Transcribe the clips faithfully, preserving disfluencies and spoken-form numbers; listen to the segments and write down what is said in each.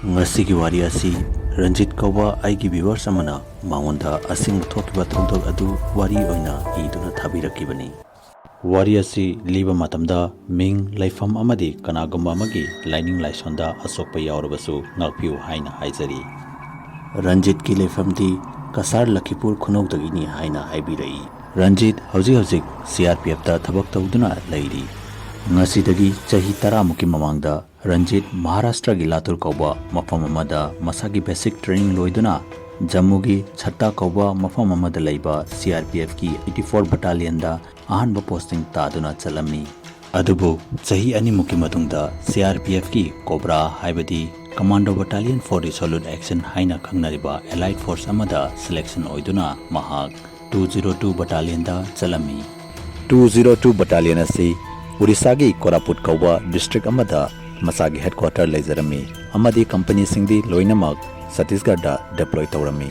ꯉꯁꯤꯒꯤ ꯋꯥꯔꯤ ꯑꯁꯤ ꯔꯟꯖꯤꯠ ꯀꯧꯕ ꯑꯩꯒꯤ viewers ꯑꯃꯅ ꯃꯉꯣꯟꯗ ꯑꯁꯦꯡꯕ ꯊꯣꯛꯈꯤꯕ ꯊꯧꯗꯣꯛ ꯑꯗꯨ ꯋꯥꯔꯤ ꯑꯣꯏꯅ ꯏꯗꯨꯅ ꯊꯥꯕꯤꯔꯛꯈꯤꯕꯅꯤ꯫ ꯋꯥꯔꯤ ꯑꯁꯤ ꯂꯤꯕ ꯃꯇꯝꯗ ꯃꯤꯡ, ꯂꯩꯐꯝ ꯑꯃꯗꯤ ꯀꯅꯥꯒꯨꯝꯕ ꯑꯃꯒꯤ ꯂꯥꯏꯅꯤꯡ ꯂꯥꯏꯁꯣꯟꯗ ꯑꯁꯣꯛꯄ ꯌꯥꯎꯔꯕꯁꯨ ꯉꯥꯛꯄꯤꯌꯨ ꯍꯥꯏꯅ ꯍꯥꯏꯖꯔꯤ꯫ ꯔꯟꯖꯤꯠꯀꯤ ꯂꯩꯐꯝꯗꯤ ꯀꯁꯥꯔ ꯂꯈꯤꯄꯨꯔ ꯈꯨꯅꯧꯗꯒꯤꯅꯤ ꯍꯥꯏꯅ ꯍꯥꯏꯕꯤꯔꯛꯏ꯫ ꯔꯟꯖꯤꯠ ꯍꯧꯖꯤꯛ ꯍꯧꯖꯤꯛ C R P F ꯇ ꯊꯕꯛ ꯇꯧꯗꯨꯅ ꯂꯩꯔꯤ꯫ ꯉꯁꯤꯗꯒꯤ ꯆꯍꯤ ꯇꯔꯥꯃꯨꯛꯀꯤ ꯃꯃꯥꯡꯗ ꯔꯟꯖꯤꯠ ꯃꯍꯥꯔꯥꯁꯇ꯭ꯔꯒꯤ ꯂꯥꯇꯨꯔ ꯀꯧꯕ ꯃꯐꯝ ꯑꯃꯗ ꯃꯁꯥꯒꯤ basic training ꯂꯣꯏꯗꯨꯅ ꯖꯝꯃꯨꯒꯤ ꯁꯠꯇꯥ ꯀꯧꯕ ꯃꯐꯝ ꯑꯃꯗ ꯂꯩꯕ C R P F ꯀꯤ eighty four battalion ꯗ ꯑꯍꯥꯟꯕ posting ꯇꯥꯗꯨꯅ ꯆꯠꯂꯝꯃꯤ꯫ ꯑꯗꯨꯕꯨ ꯆꯍꯤ ꯑꯅꯤꯃꯨꯛꯀꯤ ꯃꯇꯨꯡꯗ C R P F ꯀꯤ COBRA ꯍꯥꯏꯕꯗꯤ Commando Battalion for Resolute Action ꯍꯥꯏꯅ ꯈꯪꯅꯔꯤꯕ allied force ꯑꯃꯗ selection ꯑꯣꯏꯗꯨꯅ ꯃꯍꯥꯛ two zero two battalion ꯗ ꯆꯠꯂꯝꯃꯤ꯫ Two zero two battalion ꯑꯁꯤ ꯎꯔꯤꯁꯥꯒꯤ ꯀꯣꯔꯥꯄꯨꯠ ꯀꯧꯕ district ꯑꯃꯗ ꯃꯁꯥꯒꯤ headquarter ꯂꯩꯖꯔꯝꯃꯤ ꯑꯃꯗꯤ company ꯁꯤꯡꯗꯤ ꯂꯣꯏꯅꯃꯛ ꯆꯇꯤꯁꯒꯔꯗ deploy ꯇꯧꯔꯝꯃꯤ꯫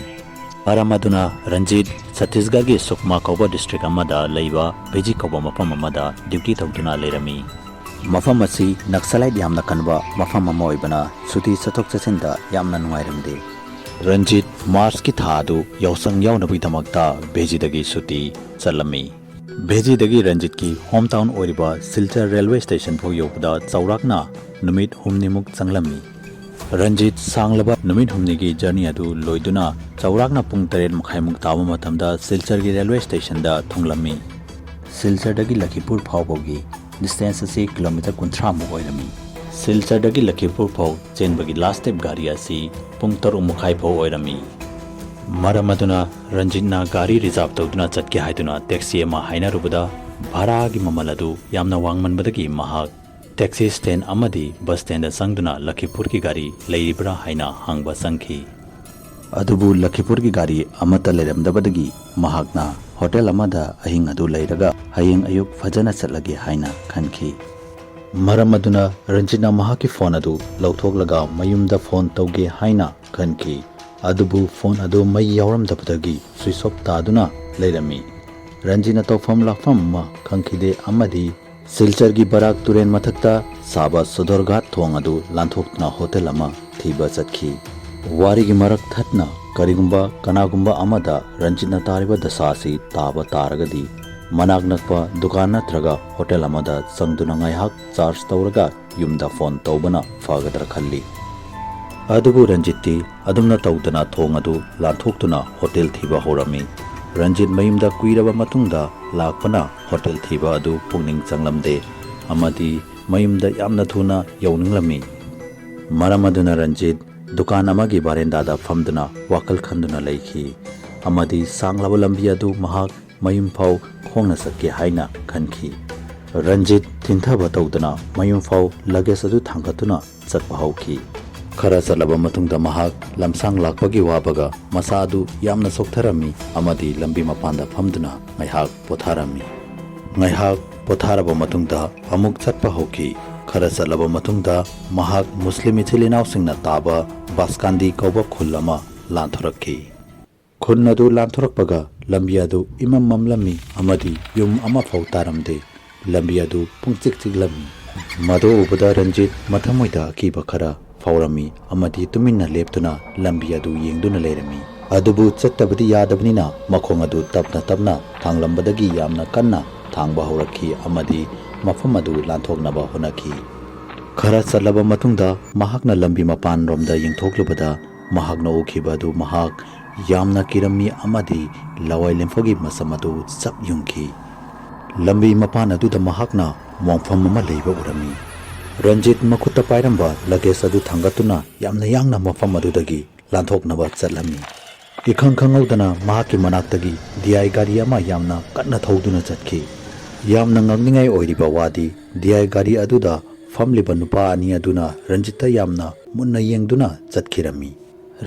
ꯃꯔꯝ ꯑꯗꯨꯅ ꯔꯟꯖꯤꯠ ꯆꯇꯤꯁꯒꯔꯒꯤ ꯁꯨꯛꯃꯥ ꯀꯧꯕ district ꯑꯃꯗ ꯂꯩꯕ ꯕꯦꯖꯤ ꯀꯧꯕ ꯃꯐꯝ ꯑꯃꯗ duty ꯇꯧꯗꯨꯅ ꯂꯩꯔꯝꯃꯤ꯫ ꯃꯐꯝ ꯑꯁꯤ Naxalite ꯌꯥꯝꯅ ꯀꯟꯕ ꯃꯐꯝ ꯑꯃ ꯑꯣꯏꯕꯅ ꯁꯨꯇꯤ ꯆꯠꯊꯣꯛ ꯆꯠꯁꯤꯟꯗ ꯌꯥꯝꯅ ꯅꯨꯡꯉꯥꯏꯔꯝꯗꯦ꯫ ꯔꯟꯖꯤꯠ March ꯀꯤ ꯊꯥ ꯑꯗꯨ ꯌꯥꯎꯁꯪ ꯌꯥꯎꯅꯕꯒꯤꯗꯃꯛꯇ ꯕꯦꯖꯤꯗꯒꯤ ꯁꯨꯇꯤ ꯆꯠꯂꯝꯃꯤ꯫ ꯕꯦꯖꯤꯗꯒꯤ ꯔꯟꯖꯤꯠꯀꯤ home town ꯑꯣꯏꯔꯤꯕ ꯁꯤꯜꯆꯔ railway station ꯐꯥꯎ ꯌꯧꯕꯗ ꯆꯥꯎꯔꯥꯛꯅ ꯅꯨꯃꯤꯠ ꯍꯨꯝꯅꯤꯃꯨꯛ ꯆꯪꯂꯝꯃꯤ꯫ ꯔꯟꯖꯤꯠ ꯁꯥꯡꯂꯕ ꯅꯨꯃꯤꯠ ꯍꯨꯝꯅꯤꯒꯤ journey ꯑꯗꯨ ꯂꯣꯏꯗꯨꯅ ꯆꯥꯎꯔꯥꯛꯅ ꯄꯨꯡ ꯇꯔꯦꯠ ꯃꯈꯥꯏꯃꯨꯛ ꯇꯥꯕ ꯃꯇꯝꯗ ꯁꯤꯜꯆꯔꯒꯤ railway station ꯗ ꯊꯨꯡꯂꯝꯃꯤ꯫ ꯁꯤꯜꯆꯔꯗꯒꯤ ꯂꯈꯤꯄꯨꯔ ꯐꯥꯎꯕꯒꯤ distance ꯑꯁꯤ kilometre ꯀꯨꯟꯊ꯭ꯔꯥꯃꯨꯛ ꯑꯣꯏꯔꯝꯃꯤ꯫ ꯁꯤꯜꯆꯔꯗꯒꯤ ꯂꯈꯤꯄꯨꯔ ꯐꯥꯎ ꯆꯦꯟꯕꯒꯤ last step ꯒꯥꯔꯤ ꯑꯁꯤ ꯄꯨꯡ ꯇꯔꯨꯛ ꯃꯈꯥꯏ ꯐꯥꯎ ꯑꯣꯏꯔꯝꯃꯤ꯫ ꯃꯔꯝ ꯑꯗꯨꯅ ꯔꯟꯖꯤꯠꯅ ꯒꯥꯔꯤ reserve ꯇꯧꯗꯨꯅ ꯆꯠꯀꯦ ꯍꯥꯏꯗꯨꯅ taxi ꯑꯃ ꯍꯥꯏꯅꯔꯨꯕꯗ ꯚꯥꯔꯥꯒꯤ ꯃꯃꯜ ꯑꯗꯨ ꯌꯥꯝꯅ ꯋꯥꯡꯃꯟꯕꯗꯒꯤ ꯃꯍꯥꯛ taxi stand ꯑꯃꯗꯤ bus stand ꯗ ꯆꯪꯗꯨꯅ ꯂꯈꯤꯄꯨꯔꯒꯤ ꯒꯥꯔꯤ ꯂꯩꯔꯤꯕ꯭ꯔꯥ ꯍꯥꯏꯅ ꯍꯪꯕ ꯆꯪꯈꯤ꯫ ꯑꯗꯨꯕꯨ ꯂꯈꯤꯄꯨꯔꯒꯤ ꯒꯥꯔꯤ ꯑꯃꯠꯇ ꯂꯩꯔꯝꯗꯕꯗꯒꯤ ꯃꯍꯥꯛꯅ hotel ꯑꯃꯗ ꯑꯍꯤꯡ ꯑꯗꯨ ꯂꯩꯔꯒ ꯍꯌꯦꯡ ꯑꯌꯨꯛ ꯐꯖꯅ ꯆꯠꯂꯒꯦ ꯍꯥꯏꯅ ꯈꯟꯈꯤ꯫ ꯃꯔꯝ ꯑꯗꯨꯅ ꯔꯟꯖꯤꯠꯅ ꯃꯍꯥꯛꯀꯤ phone ꯑꯗꯨ ꯂꯧꯊꯣꯛꯂꯒ ꯃꯌꯨꯝꯗ phone ꯇꯧꯒꯦ ꯍꯥꯏꯅ ꯈꯟꯈꯤ꯫ ꯑꯗꯨꯕꯨ phone ꯑꯗꯨ ꯃꯩ ꯌꯥꯎꯔꯝꯗꯕꯗꯒꯤ switch off ꯇꯥꯗꯨꯅ ꯂꯩꯔꯝꯃꯤ꯫ ꯔꯟꯖꯤꯠꯅ ꯇꯧꯐꯝ ꯂꯥꯛꯐꯝ ꯑꯃ ꯈꯪꯈꯤꯗꯦ ꯑꯃꯗꯤ ꯁꯤꯜꯆꯔꯒꯤ ꯕꯔꯥꯛ ꯇꯨꯔꯦꯟ ꯃꯊꯛꯇ ꯁꯥꯕ ꯁꯣꯗꯔꯒꯥꯠ ꯊꯣꯡ ꯑꯗꯨ ꯂꯥꯟꯊꯣꯛꯇꯨꯅ hotel ꯑꯃ ꯊꯤꯕ ꯆꯠꯈꯤ꯫ ꯋꯥꯔꯤꯒꯤ ꯃꯔꯛ ꯊꯠꯅ ꯀꯔꯤꯒꯨꯝꯕ ꯀꯅꯥꯒꯨꯝꯕ ꯑꯃꯗ ꯔꯟꯖꯤꯠꯅ ꯇꯥꯔꯤꯕ ꯗꯁꯥ ꯑꯁꯤ ꯇꯥꯕ ꯇꯥꯔꯒꯗꯤ, ꯃꯅꯥꯛ ꯅꯛꯄ ꯗꯨꯀꯥꯟ ꯅꯠꯇ꯭ꯔꯒ ꯍꯣꯇꯦꯜ ꯑꯃꯗ ꯆꯪꯗꯨꯅ ꯉꯥꯏꯍꯥꯛ ꯆꯥꯔꯖ ꯇꯧꯔꯒ ꯌꯨꯝꯗ ꯐꯣꯟ ꯇꯧꯕꯅ ꯐꯒꯗ꯭ꯔꯥ ꯈꯜꯂꯤ꯫ ꯑꯗꯨꯕꯨ ꯔꯟꯖꯤꯠꯇꯤ ꯑꯗꯨꯝꯅ ꯇꯧꯗꯅ ꯊꯣꯡ ꯑꯗꯨ ꯂꯥꯟꯊꯣꯛꯇꯨꯅ ꯍꯣꯇꯦꯜ ꯊꯤꯕ ꯍꯧꯔꯝꯃꯤ꯫ ꯔꯟꯖꯤꯠ ꯃꯌꯨꯝꯗ ꯀꯨꯏꯔꯕ ꯃꯇꯨꯡꯗ ꯂꯥꯛꯄꯅ ꯍꯣꯇꯦꯜ ꯊꯤꯕ ꯑꯗꯨ ꯄꯨꯛꯅꯤꯡ ꯆꯪꯂꯝꯗꯦ ꯑꯃꯗꯤ ꯃꯌꯨꯝꯗ ꯌꯥꯝꯅ ꯊꯨꯅ ꯌꯧꯅꯤꯡꯂꯝꯃꯤ꯫ ꯃꯔꯝ ꯑꯗꯨꯅ ꯔꯟꯖꯤꯠ ꯗꯨꯀꯥꯟ ꯑꯃꯒꯤ ꯕꯥꯔꯦꯟꯗꯥꯗ ꯐꯝꯗꯨꯅ ꯋꯥꯈꯜ ꯈꯟꯗꯨꯅ ꯂꯩꯈꯤ ꯑꯃꯗꯤ ꯁꯥꯡꯂꯕ ꯂꯝꯕꯤ ꯑꯗꯨ ꯃꯍꯥꯛ ꯃꯌꯨꯝ ꯐꯥꯎ ꯈꯣꯡꯅ ꯆꯠꯀꯦ ꯍꯥꯏꯅ ꯈꯟꯈꯤ꯫ ꯔꯟꯖꯤꯠ ꯊꯤꯟꯊꯕ ꯇꯧꯗꯅ ꯃꯌꯨꯝ ꯐꯥꯎ ꯂꯒꯦꯖ ꯑꯗꯨ ꯊꯥꯡꯒꯠꯇꯨꯅ ꯆꯠꯄ ꯍꯧꯈꯤ꯫ ꯈꯔ ꯆꯠꯂꯕ ꯃꯇꯨꯡꯗ ꯃꯍꯥꯛ ꯂꯝꯁꯥꯡ ꯂꯥꯛꯄꯒꯤ ꯋꯥꯕꯒ ꯃꯁꯥ ꯑꯗꯨ ꯌꯥꯝꯅ ꯁꯣꯛꯊꯔꯝꯃꯤ ꯑꯃꯗꯤ ꯂꯝꯕꯤ ꯃꯄꯥꯟꯗ ꯐꯝꯗꯨꯅ ꯉꯥꯏꯍꯥꯛ ꯄꯣꯊꯥꯔꯝꯃꯤ꯫ ꯉꯥꯏꯍꯥꯛ ꯄꯣꯊꯥꯔꯕ ꯃꯇꯨꯡꯗ ꯑꯃꯨꯛ ꯆꯠꯄ ꯍꯧꯈꯤ꯫ ꯈꯔ ꯆꯠꯂꯕ ꯃꯇꯨꯡꯗ ꯃꯍꯥꯛ ꯃꯨꯁꯂꯤꯝ ꯏꯆꯤꯜ ꯏꯅꯥꯎꯁꯤꯡꯅ ꯇꯥꯕ ꯕꯥꯁꯀꯥꯟꯗꯤ ꯀꯧꯕ ꯈꯨꯜ ꯑꯃ ꯂꯥꯟꯊꯣꯔꯛꯈꯤ꯫ ꯈꯨꯟ ꯑꯗꯨ ꯂꯥꯟꯊꯣꯔꯛꯄꯒ ꯂꯝꯕꯤ ꯑꯗꯨ ꯏꯃꯝ ꯃꯝꯂꯝꯃꯤ ꯑꯃꯗꯤ ꯌꯨꯝ ꯑꯃꯐꯥꯎ ꯇꯥꯔꯝꯗꯦ꯫ ꯂꯝꯕꯤ ꯑꯗꯨ ꯄꯨꯡꯆꯤꯛ ꯆꯤꯛꯂꯝꯃꯤ꯫ ꯃꯗꯨ ꯎꯕꯗ ꯔꯟꯖꯤꯠ ꯃꯊꯃꯣꯏꯗ ꯑꯀꯤꯕ ꯈꯔ ꯐꯥꯎꯔꯝꯃꯤ ꯑꯃꯗꯤ ꯇꯨꯃꯤꯟꯅ ꯂꯦꯞꯇꯨꯅ ꯂꯝꯕꯤ ꯑꯗꯨ ꯌꯦꯡꯗꯨꯅ ꯂꯩꯔꯝꯃꯤ꯫ ꯑꯗꯨꯕꯨ ꯆꯠꯇꯕꯗꯤ ꯌꯥꯗꯕꯅꯤꯅ ꯃꯈꯣꯡ ꯑꯗꯨ ꯇꯞꯅ ꯇꯞꯅ ꯊꯥꯡꯂꯝꯕꯗꯒꯤ ꯌꯥꯝꯅ ꯀꯟꯅ ꯊꯥꯡꯕ ꯍꯧꯔꯛꯈꯤ ꯑꯃꯗꯤ ꯃꯐꯝ ꯑꯗꯨ ꯂꯥꯟꯊꯣꯛꯅꯕ ꯍꯣꯠꯅꯈꯤ꯫ ꯈꯔ ꯆꯠꯂꯕ ꯃꯇꯨꯡꯗ ꯃꯍꯥꯛꯅ ꯂꯝꯕꯤ ꯃꯄꯥꯟꯔꯣꯝꯗ ꯌꯦꯡꯊꯣꯛꯂꯨꯕꯗ ꯃꯍꯥꯛꯅ ꯎꯈꯤꯕ ꯑꯗꯨ ꯃꯍꯥꯛ ꯌꯥꯝꯅ ꯀꯤꯔꯝꯃꯤ ꯑꯃꯗꯤ ꯂꯋꯥꯏ ꯂꯦꯝꯐꯧꯒꯤ ꯃꯁꯝ ꯑꯗꯨ ꯆꯞ ꯌꯨꯡꯈꯤ꯫ ꯂꯝꯕꯤ ꯃꯄꯥꯟ ꯑꯗꯨꯗ ꯃꯍꯥꯛꯅ ꯃꯣꯡꯐꯝ ꯑꯃ ꯂꯩꯕ ꯎꯔꯝꯃꯤ꯫ ꯔꯟꯖꯤꯠ ꯃꯈꯨꯠꯇ ꯄꯥꯏꯔꯝꯕ ꯂꯒꯦꯖ ꯑꯗꯨ ꯊꯥꯡꯒꯠꯇꯨꯅ ꯌꯥꯝꯅ ꯌꯥꯡꯅ ꯃꯐꯝ ꯑꯗꯨꯗꯒꯤ ꯂꯥꯟꯊꯣꯛꯅꯕ ꯆꯠꯂꯝꯃꯤ꯫ ꯏꯈꯪ ꯈꯪꯍꯧꯗꯅ ꯃꯍꯥꯛꯀꯤ ꯃꯅꯥꯛꯇꯒꯤ ꯗꯤ ꯑꯥꯏ ꯒꯥꯔꯤ ꯑꯃ ꯌꯥꯝꯅ ꯀꯟꯅ ꯊꯧꯗꯨꯅ ꯆꯠꯈꯤ꯫ ꯌꯥꯝꯅ ꯉꯛꯅꯤꯡꯉꯥꯏ ꯑꯣꯏꯔꯤꯕ ꯋꯥꯗꯤ, ꯗꯤ ꯑꯥꯏ ꯒꯥꯔꯤ ꯑꯗꯨꯗ ꯐꯝꯂꯤꯕ ꯅꯨꯄꯥ ꯑꯅꯤ ꯑꯗꯨꯅ ꯔꯟꯖꯤꯠꯇ ꯌꯥꯝꯅ ꯃꯨꯟꯅ ꯌꯦꯡꯗꯨꯅ ꯆꯠꯈꯤꯔꯝꯃꯤ꯫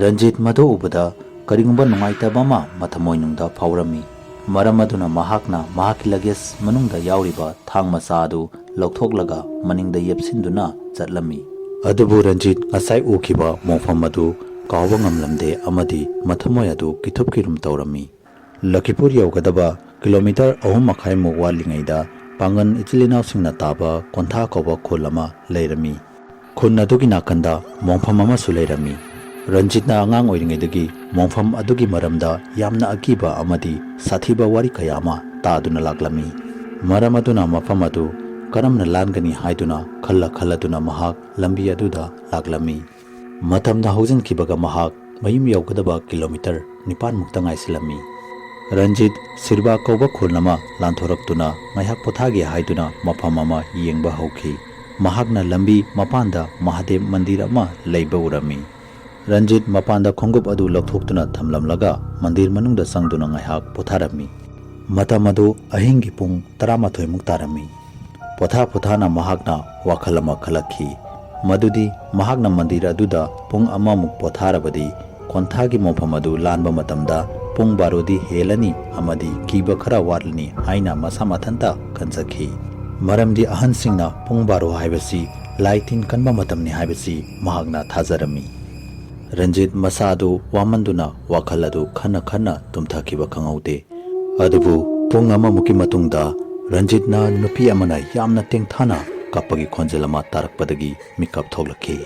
ꯔꯟꯖꯤꯠ ꯃꯗꯨ ꯎꯕꯗ ꯀꯔꯤꯒꯨꯝꯕ ꯅꯨꯡꯉꯥꯏꯇꯕ ꯑꯃ ꯃꯊꯃꯣꯏꯅꯨꯡꯗ ꯐꯥꯎꯔꯝꯃꯤ꯫ ꯃꯔꯝ ꯑꯗꯨꯅ ꯃꯍꯥꯛꯅ ꯃꯍꯥꯛꯀꯤ ꯂꯒꯦꯖ ꯃꯅꯨꯡꯗ ꯌꯥꯎꯔꯤꯕ ꯊꯥꯡ ꯃꯆꯥ ꯑꯗꯨ ꯂꯧꯊꯣꯛꯂꯒ ꯃꯅꯤꯡꯗ ꯌꯦꯞꯁꯤꯟꯗꯨꯅ ꯆꯠꯂꯝꯃꯤ꯫ ꯑꯗꯨꯕꯨ ꯔꯟꯖꯤꯠ ꯉꯁꯥꯏ ꯎꯈꯤꯕ ꯃꯣꯡꯐꯝ ꯑꯗꯨ ꯀꯥꯎꯕ ꯉꯝꯂꯝꯗꯦ ꯑꯃꯗꯤ ꯃꯊꯃꯣꯏ ꯑꯗꯨ ꯀꯤꯊꯨꯞ ꯀꯤꯔꯨꯝ ꯇꯧꯔꯝꯃꯤ꯫ ꯂꯈꯤꯄꯨꯔ ꯌꯧꯒꯗꯕ ꯀꯤꯂꯣꯃꯤꯇꯔ ꯑꯍꯨꯝ ꯃꯈꯥꯏꯃꯨꯛ ꯋꯥꯠꯂꯤꯉꯩꯗ ꯄꯥꯡꯒꯟ ꯏꯆꯤꯜ ꯏꯅꯥꯎꯁꯤꯡꯅ ꯇꯥꯕ ꯀꯣꯟꯊꯥ ꯀꯧꯕ ꯈꯨꯜ ꯑꯃ ꯂꯩꯔꯝꯃꯤ꯫ ꯈꯨꯟ ꯑꯗꯨꯒꯤ ꯅꯥꯀꯟꯗ ꯃꯣꯡꯐꯝ ꯑꯃꯁꯨ ꯂꯩꯔꯝꯃꯤ꯫ ꯔꯟꯖꯤꯠꯅ ꯑꯉꯥꯡ ꯑꯣꯏꯔꯤꯉꯩꯗꯒꯤ ꯃꯣꯡꯐꯝ ꯑꯗꯨꯒꯤ ꯃꯔꯝꯗ ꯌꯥꯝꯅ ꯑꯀꯤꯕ ꯑꯃꯗꯤ ꯁꯥꯊꯤꯕ ꯋꯥꯔꯤ ꯀꯌꯥ ꯑꯃ ꯇꯥꯗꯨꯅ ꯂꯥꯛꯂꯝꯃꯤ꯫ ꯃꯔꯝ ꯑꯗꯨꯅ ꯃꯐꯝ ꯑꯗꯨ ꯀꯔꯝꯅ ꯂꯥꯟꯒꯅꯤ ꯍꯥꯏꯗꯨꯅ ꯈꯜꯂ ꯈꯜꯂꯗꯨꯅ ꯃꯍꯥꯛ ꯂꯝꯕꯤ ꯑꯗꯨꯗ ꯂꯥꯛꯂꯝꯃꯤ꯫ ꯃꯇꯝꯅ ꯍꯧꯖꯤꯟꯈꯤꯕꯒ ꯃꯍꯥꯛ ꯃꯌꯨꯝ ꯌꯧꯒꯗꯕ ꯀꯤꯂꯣꯃꯤꯇꯔ ꯅꯤꯄꯥꯟ ꯃꯨꯛꯇ ꯉꯥꯏꯁꯤꯜꯂꯝꯃꯤ꯫ ꯔꯟꯖꯤꯠ ꯁꯤꯔꯕꯥ ꯀꯧꯕ ꯈꯨꯜ ꯑꯃ ꯂꯥꯟꯊꯣꯔꯛꯇꯨꯅ ꯉꯥꯏꯍꯥꯛ ꯄꯣꯊꯥꯒꯦ ꯍꯥꯏꯗꯨꯅ ꯃꯐꯝ ꯑꯃ ꯌꯦꯡꯕ ꯍꯧꯈꯤ꯫ ꯃꯍꯥꯛꯅ ꯂꯝꯕꯤ ꯃꯄꯥꯟꯗ ꯃꯍꯥꯗꯦꯕ ꯃꯟꯗꯤꯔ ꯑꯃ ꯂꯩꯕ ꯎꯔꯝꯃꯤ꯫ ꯔꯟꯖꯤꯠ ꯃꯄꯥꯟꯗ ꯈꯣꯡꯎꯞ ꯑꯗꯨ ꯂꯧꯊꯣꯛꯇꯨꯅ ꯊꯝꯂꯝꯂꯒ ꯃꯟꯗꯤꯔ ꯃꯅꯨꯡꯗ ꯆꯪꯗꯨꯅ ꯉꯥꯏꯍꯥꯛ ꯄꯣꯊꯥꯔꯝꯃꯤ꯫ ꯃꯇꯝ ꯑꯗꯨ ꯑꯍꯤꯡꯒꯤ ꯄꯨꯡ ꯇꯔꯥꯃꯥꯊꯣꯏ ꯃꯨꯛ ꯇꯥꯔꯝꯃꯤ꯫ ꯄꯣꯊꯥ ꯄꯣꯊꯥꯅ ꯃꯍꯥꯛꯅ ꯋꯥꯈꯜ ꯑꯃ ꯈꯜꯂꯛꯈꯤ, ꯃꯗꯨꯗꯤ ꯃꯍꯥꯛꯅ ꯃꯟꯗꯤꯔ ꯑꯗꯨꯗ ꯄꯨꯡ ꯑꯃꯃꯨꯛ ꯄꯣꯊꯥꯔꯕꯗꯤ ꯈꯣꯟꯊꯥꯒꯤ ꯃꯣꯡꯐꯝ ꯑꯗꯨ ꯂꯥꯟꯕ ꯃꯇꯝꯗ ꯄꯨꯡ ꯕꯥꯔꯣꯗꯤ ꯍꯦꯜꯂꯅꯤ ꯑꯃꯗꯤ ꯀꯤꯕ ꯈꯔ ꯋꯥꯠꯂꯅꯤ ꯍꯥꯏꯅ ꯃꯁꯥ ꯃꯊꯟꯇ ꯈꯟꯖꯈꯤ꯫ ꯃꯔꯝꯗꯤ ꯑꯍꯟꯁꯤꯡꯅ ꯄꯨꯡ ꯕꯥꯔꯣ ꯍꯥꯏꯕꯁꯤ ꯂꯥꯏ ꯇꯤꯟ ꯀꯟꯕ ꯃꯇꯝꯅꯤ ꯍꯥꯏꯕꯁꯤ ꯃꯍꯥꯛꯅ ꯊꯥꯖꯔꯝꯃꯤ꯫ ꯔꯟꯖꯤꯠ ꯃꯁꯥ ꯑꯗꯨ ꯋꯥꯃꯟꯗꯨꯅ ꯋꯥꯈꯜ ꯑꯗꯨ ꯈꯟꯅ ꯈꯟꯅ ꯇꯨꯝꯊꯈꯤꯕ ꯈꯪꯍꯧꯗꯦ꯫ ꯑꯗꯨꯕꯨ ꯄꯨꯡ ꯑꯃꯃꯨꯛꯀꯤ ꯃꯇꯨꯡꯗ ꯔꯟꯖꯤꯠꯅ ꯅꯨꯄꯤ ꯑꯃꯅ ꯌꯥꯝꯅ ꯇꯦꯡꯊꯥꯅ ꯀꯞꯄꯒꯤ ꯈꯣꯟꯖꯦꯜ ꯑꯃ ꯇꯥꯔꯛꯄꯗꯒꯤ ꯃꯤꯀꯞ ꯊꯣꯛꯂꯛꯈꯤ꯫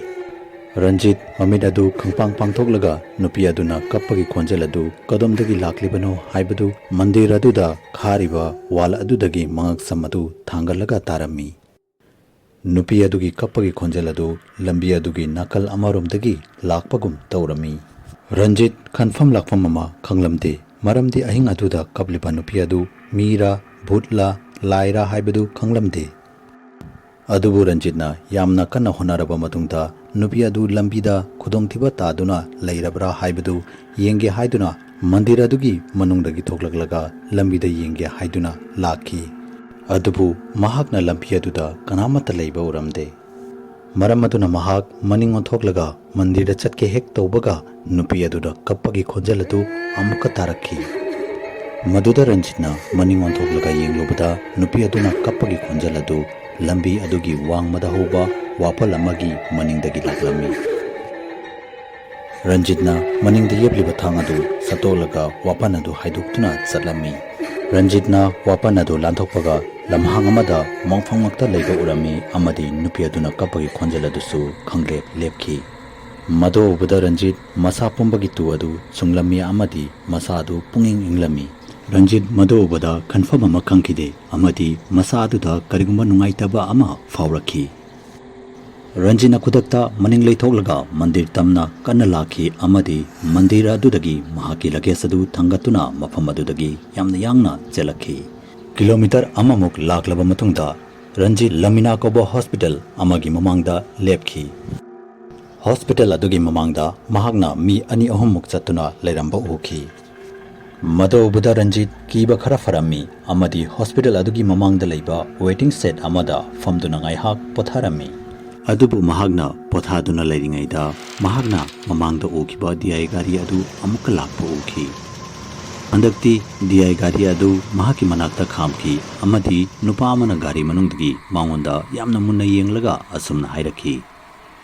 ꯔꯟꯖꯤꯠ ꯃꯃꯤꯠ ꯑꯗꯨ ꯈꯪꯄꯥꯡ ꯄꯥꯡꯊꯣꯛꯂꯒ ꯅꯨꯄꯤ ꯑꯗꯨꯅ ꯀꯞꯄꯒꯤ ꯈꯣꯟꯖꯦꯜ ꯑꯗꯨ ꯀꯗꯣꯝꯗꯒꯤ ꯂꯥꯛꯂꯤꯕꯅꯣ ꯍꯥꯏꯕꯗꯨ ꯃꯟꯗꯤꯔ ꯑꯗꯨꯗ ꯈꯥꯔꯤꯕ ꯋꯥꯜ ꯑꯗꯨꯗꯒꯤ ꯃꯉꯛꯁꯝ ꯑꯗꯨ ꯊꯥꯡꯒꯠꯂꯒ ꯇꯥꯔꯝꯃꯤ꯫ ꯅꯨꯄꯤ ꯑꯗꯨꯒꯤ ꯀꯞꯄꯒꯤ ꯈꯣꯟꯖꯦꯜ ꯑꯗꯨ ꯂꯝꯕꯤ ꯑꯗꯨꯒꯤ ꯅꯥꯀꯜ ꯑꯃꯔꯣꯝꯗꯒꯤ ꯂꯥꯛꯄꯒꯨꯝ ꯇꯧꯔꯝꯃꯤ꯫ ꯔꯟꯖꯤꯠ ꯈꯟꯐꯝ ꯂꯥꯛꯐꯝ ꯑꯃ ꯈꯪꯂꯝꯗꯦ, ꯃꯔꯝꯗꯤ ꯑꯍꯤꯡ ꯑꯗꯨꯗ ꯀꯞꯂꯤꯕ ꯅꯨꯄꯤ ꯑꯗꯨ ꯃꯤꯔꯥ, ꯚꯨꯠꯂꯥ, ꯂꯥꯏꯔꯥ ꯍꯥꯏꯕꯗꯨ ꯈꯪꯂꯝꯗꯦ꯫ ꯑꯗꯨꯕꯨ ꯔꯟꯖꯤꯠꯅ ꯌꯥꯝꯅ ꯀꯟꯅ ꯍꯣꯠꯅꯔꯕ ꯃꯇꯨꯡꯗ ꯅꯨꯄꯤ ꯑꯗꯨ ꯂꯝꯕꯤꯗ ꯈꯨꯗꯣꯡꯊꯤꯕ ꯇꯥꯗꯨꯅ ꯂꯩꯔꯕ꯭ꯔꯥ ꯍꯥꯏꯕꯗꯨ ꯌꯦꯡꯒꯦ ꯍꯥꯏꯗꯨꯅ ꯃꯟꯗꯤꯔ ꯑꯗꯨꯒꯤ ꯃꯅꯨꯡꯗꯒꯤ ꯊꯣꯛꯂꯛꯂꯒ ꯂꯝꯕꯤꯗ ꯌꯦꯡꯒꯦ ꯍꯥꯏꯗꯨꯅ ꯂꯥꯛꯈꯤ꯫ ꯑꯗꯨꯕꯨ ꯃꯍꯥꯛꯅ ꯂꯝꯕꯤ ꯑꯗꯨꯗ ꯀꯅꯥꯃꯠꯇ ꯂꯩꯕ ꯎꯔꯝꯗꯦ꯫ ꯃꯔꯝ ꯑꯗꯨꯅ ꯃꯍꯥꯛ ꯃꯅꯤꯡ ꯑꯣꯟꯊꯣꯛꯂꯒ ꯃꯟꯗꯤꯔꯗ ꯆꯠꯀꯦ ꯍꯦꯛ ꯇꯧꯕꯒ ꯅꯨꯄꯤ ꯑꯗꯨꯗ ꯀꯞꯄꯒꯤ ꯈꯣꯟꯖꯦꯜ ꯑꯗꯨ ꯑꯃꯨꯛꯀ ꯇꯥꯔꯛꯈꯤ꯫ ꯃꯗꯨꯗ ꯔꯟꯖꯤꯠꯅ ꯃꯅꯤꯡ ꯑꯣꯟꯊꯣꯛꯂꯒ ꯌꯦꯡꯂꯨꯕꯗ ꯅꯨꯄꯤ ꯑꯗꯨꯅ ꯀꯞꯄꯒꯤ ꯈꯣꯟꯖꯦꯜ ꯑꯗꯨ ꯂꯝꯕꯤ ꯑꯗꯨꯒꯤ ꯋꯥꯡꯃꯗ ꯍꯧꯕ ꯋꯥꯄꯜ ꯑꯃꯒꯤ ꯃꯅꯤꯡꯗꯒꯤ ꯂꯥꯛꯂꯝꯃꯤ꯫ ꯔꯟꯖꯤꯠꯅ ꯃꯅꯤꯡꯗ ꯌꯦꯞꯂꯤꯕ ꯊꯥꯡ ꯑꯗꯨ ꯁꯠꯇꯣꯛꯂꯒ ꯋꯥꯄꯜ ꯑꯗꯨ ꯍꯥꯏꯗꯣꯛꯇꯨꯅ ꯆꯠꯂꯝꯃꯤ꯫ ꯔꯟꯖꯤꯠꯅ ꯋꯥꯄꯟ ꯑꯗꯨ ꯂꯥꯟꯊꯣꯛꯄꯒ ꯂꯝꯍꯥꯡ ꯑꯃꯗ ꯃꯣꯡꯐꯝ ꯉꯛꯇ ꯂꯩꯕ ꯎꯔꯝꯃꯤ ꯑꯃꯗꯤ ꯅꯨꯄꯤ ꯑꯗꯨꯅ ꯀꯞꯄꯒꯤ ꯈꯣꯟꯖꯦꯜ ꯑꯗꯨꯁꯨ ꯈꯪꯂꯦꯞ ꯂꯦꯞꯈꯤ꯫ ꯃꯗꯨ ꯎꯕꯗ ꯔꯟꯖꯤꯠ ꯃꯁꯥ ꯄꯨꯝꯕꯒꯤ ꯇꯨ ꯑꯗꯨ ꯆꯨꯡꯂꯝꯃꯤ ꯑꯃꯗꯤ ꯃꯁꯥ ꯑꯗꯨ ꯄꯨꯡꯏꯪ ꯏꯪꯂꯝꯃꯤ꯫ ꯔꯟꯖꯤꯠ ꯃꯗꯨ ꯎꯕꯗ ꯈꯟꯐꯝ ꯑꯃ ꯈꯪꯈꯤꯗꯦ ꯑꯃꯗꯤ ꯃꯁꯥ ꯑꯗꯨꯗ ꯀꯔꯤꯒꯨꯝꯕ ꯅꯨꯡꯉꯥꯏꯇꯕ ꯑꯃ ꯐꯥꯎꯔꯛꯈꯤ꯫ ꯔꯟꯖꯤꯠꯅ ꯈꯨꯗꯛꯇ ꯃꯅꯤꯡ ꯂꯩꯊꯣꯛꯂꯒ ꯃꯟꯗꯤꯔ ꯇꯝꯅ ꯀꯟꯅ ꯂꯥꯛꯈꯤ ꯑꯃꯗꯤ ꯃꯟꯗꯤꯔ ꯑꯗꯨꯗꯒꯤ ꯃꯍꯥꯛꯀꯤ ꯂꯒꯦꯖ ꯑꯗꯨ ꯊꯥꯡꯒꯠꯇꯨꯅ ꯃꯐꯝ ꯑꯗꯨꯗꯒꯤ ꯌꯥꯝꯅ ꯌꯥꯡꯅ ꯆꯦꯜꯂꯛꯈꯤ꯫ ꯀꯤꯂꯣꯃꯤꯇꯔ ꯑꯃꯃꯨꯛ ꯂꯥꯛꯂꯕ ꯃꯇꯨꯡꯗ ꯔꯟꯖꯤꯠ ꯂꯃꯤꯅꯥ ꯀꯧꯕ ꯍꯣꯁꯄꯤꯇꯥꯜ ꯑꯃꯒꯤ ꯃꯃꯥꯡꯗ ꯂꯦꯞꯈꯤ꯫ ꯍꯣꯁꯄꯤꯇꯥꯜ ꯑꯗꯨꯒꯤ ꯃꯃꯥꯡꯗ ꯃꯍꯥꯛꯅ ꯃꯤ ꯑꯅꯤ ꯑꯍꯨꯝꯃꯨꯛ ꯆꯠꯇꯨꯅ ꯂꯩꯔꯝꯕ ꯎꯈꯤ꯫ ꯃꯗꯨ ꯎꯕꯗ ꯔꯟꯖꯤꯠ ꯀꯤꯕ ꯈꯔ ꯐꯔꯝꯃꯤ ꯑꯃꯗꯤ ꯍꯣꯁꯄꯤꯇꯥꯜ ꯑꯗꯨꯒꯤ ꯃꯃꯥꯡꯗ ꯂꯩꯕ ꯋꯦꯇꯤꯡ ꯁꯦꯗ ꯑꯃꯗ ꯐꯝꯗꯨꯅ ꯉꯥꯏꯍꯥꯛ ꯄꯣꯊꯥꯔꯝꯃꯤ꯫ ꯑꯗꯨꯕꯨ ꯃꯍꯥꯛꯅ ꯄꯣꯊꯥꯗꯨꯅ ꯂꯩꯔꯤꯉꯩꯗ ꯃꯍꯥꯛꯅ ꯃꯃꯥꯡꯗ ꯎꯈꯤꯕ ꯗꯤ ꯑꯥꯏ ꯒꯥꯔꯤ ꯑꯗꯨ ꯑꯃꯨꯛꯀ ꯂꯥꯛꯄ ꯎꯈꯤ꯫ ꯍꯟꯗꯛꯇꯤ ꯗꯤ ꯑꯥꯏ ꯒꯥꯔꯤ ꯑꯗꯨ ꯃꯍꯥꯛꯀꯤ ꯃꯅꯥꯛꯇ ꯈꯥꯝꯈꯤ ꯑꯃꯗꯤ ꯅꯨꯄꯥ ꯑꯃꯅ ꯒꯥꯔꯤ ꯃꯅꯨꯡꯗꯒꯤ ꯃꯉꯣꯟꯗ ꯌꯥꯝꯅ ꯃꯨꯟꯅ ꯌꯦꯡꯂꯒ ꯑꯁꯨꯝꯅ ꯍꯥꯏꯔꯛꯈꯤ,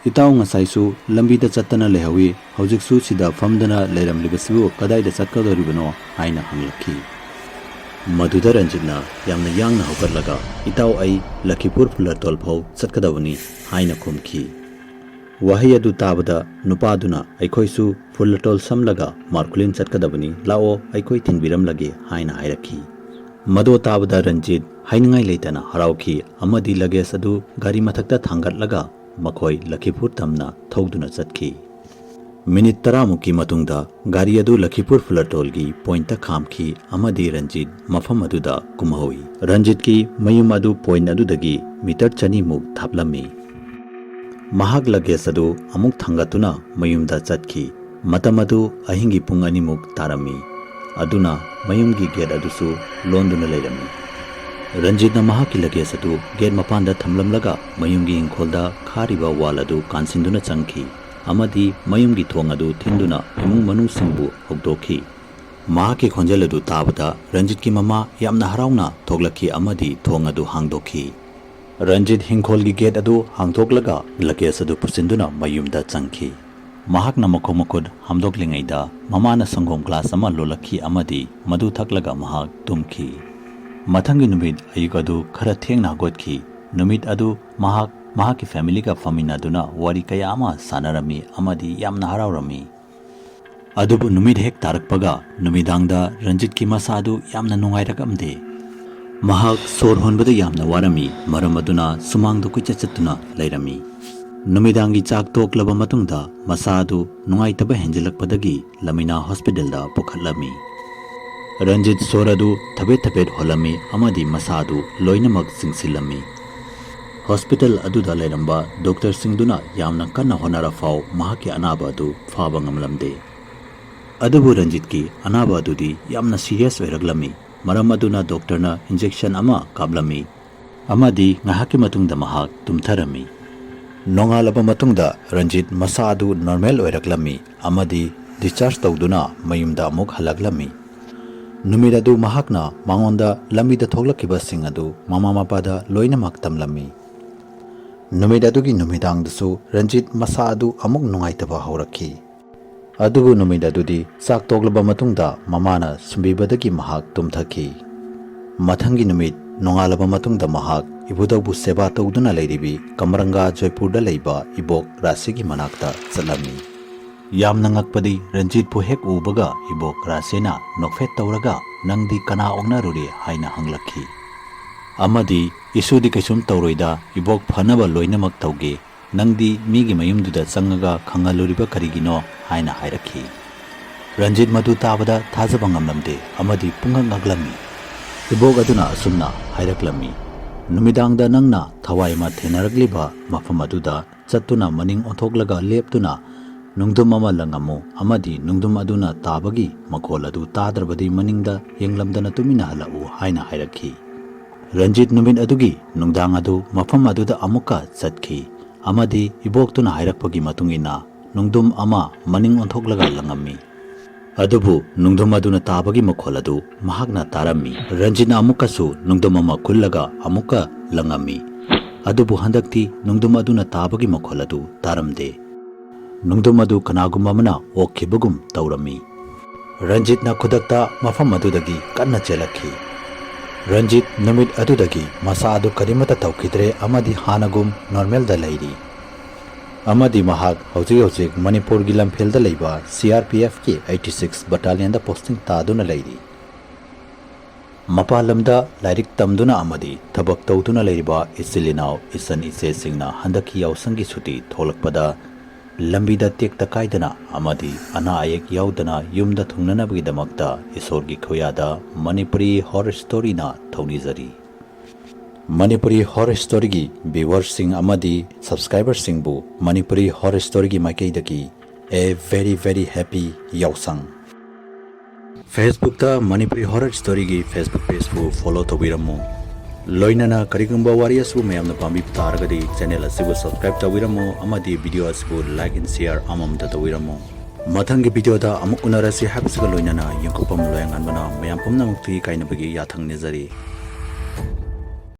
"ꯏꯇꯥꯎ ꯉꯁꯥꯏꯁꯨ ꯂꯝꯕꯤꯗ ꯆꯠꯇꯅ ꯂꯩꯍꯧꯏ, ꯍꯧꯖꯤꯛꯁꯨ ꯁꯤꯗ ꯐꯝꯗꯅ ꯂꯩꯔꯝꯂꯤꯕꯁꯤꯕꯨ ꯀꯗꯥꯏꯗ ꯆꯠꯀꯗꯧꯔꯤꯕꯅꯣ?" ꯍꯥꯏꯅ ꯍꯪꯂꯛꯈꯤ꯫ ꯃꯗꯨꯗ ꯔꯟꯖꯤꯠꯅ ꯌꯥꯝꯅ ꯌꯥꯡꯅ ꯍꯧꯒꯠꯂꯒ, "ꯏꯇꯥꯎ, ꯑꯩ ꯂꯈꯤꯄꯨꯔ ꯐꯨꯂꯔꯇꯣꯜ ꯐꯥꯎ ꯆꯠꯀꯗꯕꯅꯤ" ꯍꯥꯏꯅ ꯈꯨꯝꯈꯤ꯫ ꯋꯥꯍꯩ ꯑꯗꯨ ꯇꯥꯕꯗ ꯅꯨꯄꯥꯗꯨꯅ, "ꯑꯩꯈꯣꯏꯁꯨ ꯐꯨꯂꯔꯇꯣꯜ ꯁꯝꯂꯒ ꯃꯥꯔꯈꯨꯂꯤꯟ ꯆꯠꯀꯗꯕꯅꯤ, ꯂꯥꯛꯑꯣ, ꯑꯩꯈꯣꯏ ꯊꯤꯟꯕꯤꯔꯝꯂꯒꯦ" ꯍꯥꯏꯅ ꯍꯥꯏꯔꯛꯈꯤ꯫ ꯃꯗꯨ ꯇꯥꯕꯗ ꯔꯟꯖꯤꯠ ꯍꯥꯏꯅꯤꯡꯉꯥꯏ ꯂꯩꯇꯅ ꯍꯔꯥꯎꯈꯤ ꯑꯃꯗꯤ ꯂꯒꯦꯖ ꯑꯗꯨ ꯒꯥꯔꯤ ꯃꯊꯛꯇ ꯊꯥꯡꯒꯠꯂꯒ ꯃꯈꯣꯏ ꯂꯈꯤꯄꯨꯔ ꯇꯝꯅ ꯊꯧꯗꯨꯅ ꯆꯠꯈꯤ꯫ ꯃꯤꯅꯤꯠ ꯇꯔꯥꯃꯨꯛꯀꯤ ꯃꯇꯨꯡꯗ ꯒꯥꯔꯤ ꯑꯗꯨ ꯂꯈꯤꯄꯨꯔ ꯐꯨꯂꯔꯇꯣꯜꯒꯤ ꯄꯣꯏꯟꯠꯇ ꯈꯥꯝꯈꯤ ꯑꯃꯗꯤ ꯔꯟꯖꯤꯠ ꯃꯐꯝ ꯑꯗꯨꯗ ꯀꯨꯝꯍꯧꯏ꯫ ꯔꯟꯖꯤꯠꯀꯤ ꯃꯌꯨꯝ ꯑꯗꯨ ꯄꯣꯏꯟꯠ ꯑꯗꯨꯗꯒꯤ ꯃꯤꯇꯔ ꯆꯅꯤꯃꯨꯛ ꯊꯥꯞꯂꯝꯃꯤ꯫ ꯃꯍꯥꯛ ꯂꯒꯦꯖ ꯑꯗꯨ ꯑꯃꯨꯛ ꯊꯥꯡꯒꯠꯇꯨꯅ ꯃꯌꯨꯝꯗ ꯆꯠꯈꯤ꯫ ꯃꯇꯝ ꯑꯗꯨ ꯑꯍꯤꯡꯒꯤ ꯄꯨꯡ ꯑꯅꯤꯃꯨꯛ ꯇꯥꯔꯝꯃꯤ꯫ ꯑꯗꯨꯅ ꯃꯌꯨꯝꯒꯤ ꯒꯦꯠ ꯑꯗꯨꯁꯨ ꯂꯣꯟꯗꯨꯅ ꯂꯩꯔꯝꯃꯤ꯫ ꯔꯟꯖꯤꯠꯅ ꯃꯍꯥꯛꯀꯤ ꯂꯒꯦꯖ ꯑꯗꯨ ꯒꯦꯠ ꯃꯄꯥꯟꯗ ꯊꯝꯂꯝꯂꯒ ꯃꯌꯨꯝꯒꯤ ꯏꯪꯈꯣꯜꯗ ꯈꯥꯔꯤꯕ ꯋꯥꯜ ꯑꯗꯨ ꯀꯥꯟꯁꯤꯟꯗꯨꯅ ꯆꯪꯈꯤ ꯑꯃꯗꯤ ꯃꯌꯨꯝꯒꯤ ꯊꯣꯡ ꯑꯗꯨ ꯊꯤꯟꯗꯨꯅ ꯏꯃꯨꯡ ꯃꯅꯨꯡꯁꯤꯡꯕꯨ ꯍꯧꯗꯣꯛꯈꯤ꯫ ꯃꯍꯥꯛꯀꯤ ꯈꯣꯟꯖꯦꯜ ꯑꯗꯨ ꯇꯥꯕꯗ ꯔꯟꯖꯤꯠꯀꯤ ꯃꯃꯥ ꯌꯥꯝꯅ ꯍꯔꯥꯎꯅ ꯊꯣꯛꯂꯛꯈꯤ ꯑꯃꯗꯤ ꯊꯣꯡ ꯑꯗꯨ ꯍꯥꯡꯗꯣꯛꯈꯤ꯫ ꯔꯟꯖꯤꯠ ꯍꯤꯡꯈꯣꯜꯒꯤ ꯒꯦꯠ ꯑꯗꯨ ꯍꯥꯡꯗꯣꯛꯂꯒ ꯂꯒꯦꯖ ꯑꯗꯨ ꯄꯨꯁꯤꯟꯗꯨꯅ ꯃꯌꯨꯝꯗ ꯆꯪꯈꯤ꯫ ꯃꯍꯥꯛꯅ ꯃꯈꯣꯡ ꯃꯈꯨꯠ ꯍꯥꯝꯗꯣꯛꯂꯤꯉꯩꯗ ꯃꯃꯥꯅ ꯁꯪꯒꯣꯝ ꯒ꯭ꯂꯥꯁ ꯑꯃ ꯂꯣꯜꯂꯛꯈꯤ ꯑꯃꯗꯤ ꯃꯗꯨ ꯊꯛꯂꯒ ꯃꯍꯥꯛ ꯇꯨꯝꯈꯤ꯫ ꯃꯊꯪꯒꯤ ꯅꯨꯃꯤꯠ ꯑꯌꯨꯛ ꯑꯗꯨ ꯈꯔ ꯊꯦꯡꯅ ꯍꯧꯒꯠꯈꯤ꯫ ꯅꯨꯃꯤꯠ ꯑꯗꯨ ꯃꯍꯥꯛ ꯃꯍꯥꯛꯀꯤ ꯐꯦꯃꯤꯂꯤꯒ ꯐꯝꯃꯤꯟꯅꯗꯨꯅ ꯋꯥꯔꯤ ꯀꯌꯥ ꯑꯃ ꯁꯥꯟꯅꯔꯝꯃꯤ ꯑꯃꯗꯤ ꯌꯥꯝꯅ ꯍꯔꯥꯎꯔꯝꯃꯤ꯫ ꯑꯗꯨꯕꯨ ꯅꯨꯃꯤꯠ ꯍꯦꯛ ꯇꯥꯔꯛꯄꯒ ꯅꯨꯃꯤꯗꯥꯡꯗ ꯔꯟꯖꯤꯠꯀꯤ ꯃꯁꯥ ꯑꯗꯨ ꯌꯥꯝꯅ ꯅꯨꯡꯉꯥꯏꯔꯛꯂꯝꯗꯦ꯫ ꯃꯍꯥꯛ ꯁꯣꯔ ꯍꯣꯟꯕꯗ ꯌꯥꯝꯅ ꯋꯥꯔꯝꯃꯤ, ꯃꯔꯝ ꯑꯗꯨꯅ ꯁꯨꯃꯥꯡꯗ ꯀꯣꯏꯆꯠ ꯆꯠꯇꯨꯅ ꯂꯩꯔꯝꯃꯤ꯫ ꯅꯨꯃꯤꯗꯥꯡꯒꯤ ꯆꯥꯛ ꯇꯣꯛꯂꯕ ꯃꯇꯨꯡꯗ ꯃꯁꯥ ꯑꯗꯨ ꯅꯨꯡꯉꯥꯏꯇꯕ ꯍꯦꯟꯖꯤꯜꯂꯛꯄꯗꯒꯤ ꯂꯃꯤꯅꯥ ꯍꯣꯁꯄꯤꯇꯥꯜꯗ ꯄꯨꯈꯠꯂꯝꯃꯤ꯫ ꯔꯟꯖꯤꯠ ꯁꯣꯔ ꯑꯗꯨ ꯊꯕꯦꯠ ꯊꯕꯦꯠ ꯍꯣꯜꯂꯝꯃꯤ ꯑꯃꯗꯤ ꯃꯁꯥ ꯑꯗꯨ ꯂꯣꯏꯅꯃꯛ ꯆꯤꯡꯁꯤꯜꯂꯝꯃꯤ꯫ ꯍꯣꯁꯄꯤꯇꯥꯜ ꯑꯗꯨꯗ ꯂꯩꯔꯝꯕ ꯗꯣꯛꯇꯔꯁꯤꯡꯗꯨꯅ ꯌꯥꯝꯅ ꯀꯟꯅ ꯍꯣꯠꯅꯔꯐꯥꯎ ꯃꯍꯥꯛꯀꯤ ꯑꯅꯥꯕ ꯑꯗꯨ ꯐꯕ ꯉꯝꯂꯝꯗꯦ꯫ ꯑꯗꯨꯕꯨ ꯔꯟꯖꯤꯠꯀꯤ ꯑꯅꯥꯕ ꯑꯗꯨꯗꯤ ꯌꯥꯝꯅ ꯁꯤꯔꯤꯌꯁ ꯑꯣꯏꯔꯛꯂꯝꯃꯤ, ꯃꯔꯝ ꯑꯗꯨꯅ ꯗꯣꯛꯇꯔꯅ ꯏꯟꯖꯦꯛꯁꯟ ꯑꯃ ꯀꯥꯞꯂꯝꯃꯤ ꯑꯃꯗꯤ ꯉꯥꯏꯍꯥꯛꯀꯤ ꯃꯇꯨꯡꯗ ꯃꯍꯥꯛ ꯇꯨꯝꯊꯔꯝꯃꯤ꯫ ꯅꯣꯡꯉꯥꯜꯂꯕ ꯃꯇꯨꯡꯗ ꯔꯟꯖꯤꯠ ꯃꯁꯥ ꯑꯗꯨ ꯅꯣꯔꯃꯦꯜ ꯑꯣꯏꯔꯛꯂꯝꯃꯤ ꯑꯃꯗꯤ ꯗꯤꯁꯆꯥꯔꯖ ꯇꯧꯗꯨꯅ ꯃꯌꯨꯝꯗ ꯑꯃꯨꯛ ꯍꯜꯂꯛꯂꯝꯃꯤ꯫ ꯅꯨꯃꯤꯠ ꯑꯗꯨ ꯃꯍꯥꯛꯅ ꯃꯉꯣꯟꯗ ꯂꯝꯕꯤꯗ ꯊꯣꯛꯂꯛꯈꯤꯕꯁꯤꯡ ꯑꯗꯨ ꯃꯃꯥ ꯃꯄꯥꯗ ꯂꯣꯏꯅꯃꯛ ꯇꯝꯂꯝꯃꯤ꯫ ꯅꯨꯃꯤꯠ ꯑꯗꯨꯒꯤ ꯅꯨꯃꯤꯗꯥꯡꯗꯁꯨ ꯔꯟꯖꯤꯠ ꯃꯁꯥ ꯑꯗꯨ ꯑꯃꯨꯛ ꯅꯨꯡꯉꯥꯏꯇꯕ ꯍꯧꯔꯛꯈꯤ꯫ ꯑꯗꯨꯕꯨ ꯅꯨꯃꯤꯠ ꯑꯗꯨꯗꯤ ꯆꯥꯛ ꯇꯣꯛꯂꯕ ꯃꯇꯨꯡꯗ ꯃꯃꯥꯅ ꯁꯨꯝꯕꯤꯕꯗꯒꯤ ꯃꯍꯥꯛ ꯇꯨꯝꯊꯈꯤ꯫ ꯃꯊꯪꯒꯤ ꯅꯨꯃꯤꯠ ꯅꯣꯡꯉꯥꯜꯂꯕ ꯃꯇꯨꯡꯗ ꯃꯍꯥꯛ ꯏꯕꯨꯙꯧꯕꯨ ꯁꯦꯕꯥ ꯇꯧꯗꯨꯅ ꯂꯩꯔꯤꯕꯤ ꯀꯃꯔꯪꯒꯥ ꯖꯣꯏꯄꯨꯔꯗ ꯂꯩꯕ ꯏꯕꯣꯛ ꯔꯥꯁꯤꯒꯤ ꯃꯅꯥꯛꯇ ꯆꯠꯂꯝꯃꯤ꯫ ꯌꯥꯝꯅ ꯉꯛꯄꯗꯤ ꯔꯟꯖꯤꯠꯄꯨ ꯍꯦꯛ ꯎꯕꯒ ꯏꯕꯣꯛ ꯔꯥꯁꯤꯅ ꯅꯣꯛꯐꯦꯠ ꯇꯧꯔꯒ, "ꯅꯪꯗꯤ ꯀꯅꯥ ꯑꯣꯛꯅꯔꯨꯔꯦ?" ꯍꯥꯏꯅ ꯍꯪꯂꯛꯈꯤ꯫ ꯑꯃꯗꯤ, "ꯏꯁꯨꯗꯤ ꯀꯩꯁꯨꯝ ꯇꯧꯔꯣꯏꯗ, ꯏꯕꯣꯛ ꯐꯅꯕ ꯂꯣꯏꯅꯃꯛ ꯇꯧꯒꯦ, ꯅꯪꯗꯤ ꯃꯤꯒꯤ ꯃꯌꯨꯝꯗꯨꯗ ꯆꯪꯉꯒ ꯈꯪꯍꯜꯂꯨꯔꯤꯕ ꯀꯔꯤꯒꯤꯅꯣ?" ꯍꯥꯏꯅ ꯍꯥꯏꯔꯛꯈꯤ꯫ ꯔꯟꯖꯤꯠ ꯃꯗꯨ ꯇꯥꯕꯗ ꯊꯥꯖꯕ ꯉꯝꯂꯝꯗꯦ ꯑꯃꯗꯤ ꯄꯨꯡꯉꯛ ꯉꯛꯂꯝꯃꯤ꯫ ꯏꯕꯣꯛ ꯑꯗꯨꯅ ꯑꯁꯨꯝꯅ ꯍꯥꯏꯔꯛꯂꯝꯃꯤ, "ꯅꯨꯃꯤꯗꯥꯡꯗ ꯅꯪꯅ ꯊꯋꯥꯏ ꯑꯃ ꯊꯦꯡꯅꯔꯛꯂꯤꯕ ꯃꯐꯝ ꯑꯗꯨꯗ ꯆꯠꯇꯨꯅ ꯃꯅꯤꯡ ꯑꯣꯟꯊꯣꯛꯂꯒ ꯂꯦꯞꯇꯨꯅ ꯅꯨꯡꯗꯨꯝ ꯑꯃ ꯂꯪꯉꯝꯃꯨ ꯑꯃꯗꯤ ꯅꯨꯡꯗꯨꯝ ꯑꯗꯨꯅ ꯇꯥꯕꯒꯤ ꯃꯈꯣꯜ ꯑꯗꯨ ꯇꯥꯗ꯭ꯔꯕꯗꯤ ꯃꯅꯤꯡꯗ ꯌꯦꯡꯂꯝꯗꯅ ꯇꯨꯃꯤꯟꯅ ꯍꯜꯂꯛꯎ" ꯍꯥꯏꯅ ꯍꯥꯏꯔꯛꯈꯤ꯫ ꯔꯟꯖꯤꯠ ꯅꯨꯃꯤꯠ ꯑꯗꯨꯒꯤ ꯅꯨꯡꯗꯥꯡ ꯑꯗꯨ ꯃꯐꯝ ꯑꯗꯨꯗ ꯑꯃꯨꯛꯀ ꯆꯠꯈꯤ ꯑꯃꯗꯤ ꯏꯕꯣꯛꯇꯨꯅ ꯍꯥꯏꯔꯛꯄꯒꯤ ꯃꯇꯨꯡ ꯏꯟꯅ ꯅꯨꯡꯗꯨꯝ ꯑꯃ ꯃꯅꯤꯡ ꯑꯣꯟꯊꯣꯛꯂꯒ ꯂꯪꯉꯝꯃꯤ꯫ ꯑꯗꯨꯕꯨ ꯅꯨꯡꯗꯨꯝ ꯑꯗꯨꯅ ꯇꯥꯕꯒꯤ ꯃꯈꯣꯜ ꯑꯗꯨ ꯃꯍꯥꯛꯅ ꯇꯥꯔꯝꯃꯤ꯫ ꯔꯟꯖꯤꯠꯅ ꯑꯃꯨꯛꯀꯁꯨ ꯅꯨꯡꯗꯨꯝ ꯑꯃ ꯈꯨꯜꯂꯒ ꯑꯃꯨꯛꯀ ꯂꯪꯉꯝꯃꯤ꯫ ꯑꯗꯨꯕꯨ ꯍꯟꯗꯛꯇꯤ ꯅꯨꯡꯗꯨꯝ ꯑꯗꯨꯅ ꯇꯥꯕꯒꯤ ꯃꯈꯣꯜ ꯑꯗꯨ ꯇꯥꯔꯝꯗꯦ꯫ ꯅꯨꯡꯗꯨꯝ ꯑꯗꯨ ꯀꯅꯥꯒꯨꯝꯕ ꯑꯃꯅ ꯑꯣꯛꯈꯤꯕꯒꯨꯝ ꯇꯧꯔꯝꯃꯤ꯫ ꯔꯟꯖꯤꯠꯅ ꯈꯨꯗꯛꯇ ꯃꯐꯝ ꯑꯗꯨꯗꯒꯤ ꯀꯟꯅ ꯆꯦꯜꯂꯛꯈꯤ꯫ ꯔꯟꯖꯤꯠ ꯅꯨꯃꯤꯠ ꯑꯗꯨꯗꯒꯤ ꯃꯁꯥ ꯑꯗꯨ ꯀꯔꯤꯃꯠꯇ ꯇꯧꯈꯤꯗ꯭ꯔꯦ ꯑꯃꯗꯤ ꯍꯥꯟꯅꯒꯨꯝ ꯅꯣꯔꯃꯦꯜꯗ ꯂꯩꯔꯤ꯫ ꯑꯃꯗꯤ ꯃꯍꯥꯛ ꯍꯧꯖꯤꯛ ꯍꯧꯖꯤꯛ ꯃꯅꯤꯄꯨꯔꯒꯤ ꯂꯝꯐꯦꯜꯗ ꯂꯩꯕ C R P F ꯀꯤ eighty six battalionꯗ posting ꯇꯥꯗꯨꯅ ꯂꯩꯔꯤ꯫ ꯃꯄꯥꯟ ꯂꯝꯗ ꯂꯥꯏꯔꯤꯛ ꯇꯝꯗꯨꯅ ꯑꯃꯗꯤ ꯊꯕꯛ ꯇꯧꯗꯨꯅ ꯂꯩꯔꯤꯕ ꯏꯆꯤꯜ ꯏꯅꯥꯎ, ꯏꯆꯟ ꯏꯆꯦꯁꯤꯡꯅ ꯍꯟꯗꯛꯀꯤ ꯌꯥꯎꯁꯪꯒꯤ ꯁꯨꯇꯤ ꯊꯣꯛꯂꯛꯄꯗ ꯂꯝꯕꯤꯗ ꯇꯦꯛꯇ ꯀꯥꯏꯗꯅ ꯑꯃꯗꯤ ꯑꯅꯥ ꯑꯌꯦꯛ ꯌꯥꯎꯗꯅ ꯌꯨꯝꯗ ꯊꯨꯡꯅꯅꯕꯒꯤꯗꯃꯛꯇ ꯏꯁꯣꯔꯒꯤ ꯈꯨꯌꯥꯗ Manipuri Horror Storyꯅ ꯊꯧꯅꯤꯖꯔꯤ꯫ Manipuri Horror Storyꯒꯤ viewerꯁꯤꯡ ꯑꯃꯗꯤ subscriberꯁꯤꯡꯕꯨ Manipuri Horror Storyꯒꯤ ꯃꯥꯏꯀꯩꯗꯒꯤ a very very happy ꯌꯥꯎꯁꯪ꯫ Facebookꯇ Manipuri Horror Storyꯒꯤ Facebook pageꯄꯨ follow ꯇꯧꯕꯤꯔꯝꯃꯨ꯫ ꯂꯣꯏꯅꯅ ꯀꯔꯤꯒꯨꯝꯕ ꯋꯥꯔꯤ ꯑꯁꯤꯕꯨ ꯃꯌꯥꯝꯅ ꯄꯥꯝꯕꯤꯕ ꯇꯥꯔꯒꯗꯤ channel ꯑꯁꯤꯕꯨ subscribe ꯇꯧꯕꯤꯔꯝꯃꯨ ꯑꯃꯗꯤ video ꯑꯁꯤꯕꯨ like and share ꯑꯃꯃꯝꯇ ꯇꯧꯕꯤꯔꯝꯃꯨ꯫ ꯃꯊꯪꯒꯤ videoꯗ ꯑꯃꯨꯛ ꯎꯅꯔꯁꯤ ꯍꯥꯏꯕꯁꯤꯒ ꯂꯣꯏꯅꯅ ꯌꯦꯡꯊꯣꯛꯄꯝ ꯂꯣꯌꯥꯉꯥꯟꯕꯅ ꯃꯌꯥꯝ ꯄꯨꯝꯅꯃꯛꯇꯒꯤ ꯀꯥꯏꯅꯕꯒꯤ ꯌꯥꯊꯪ ꯅꯤꯖꯔꯤ꯫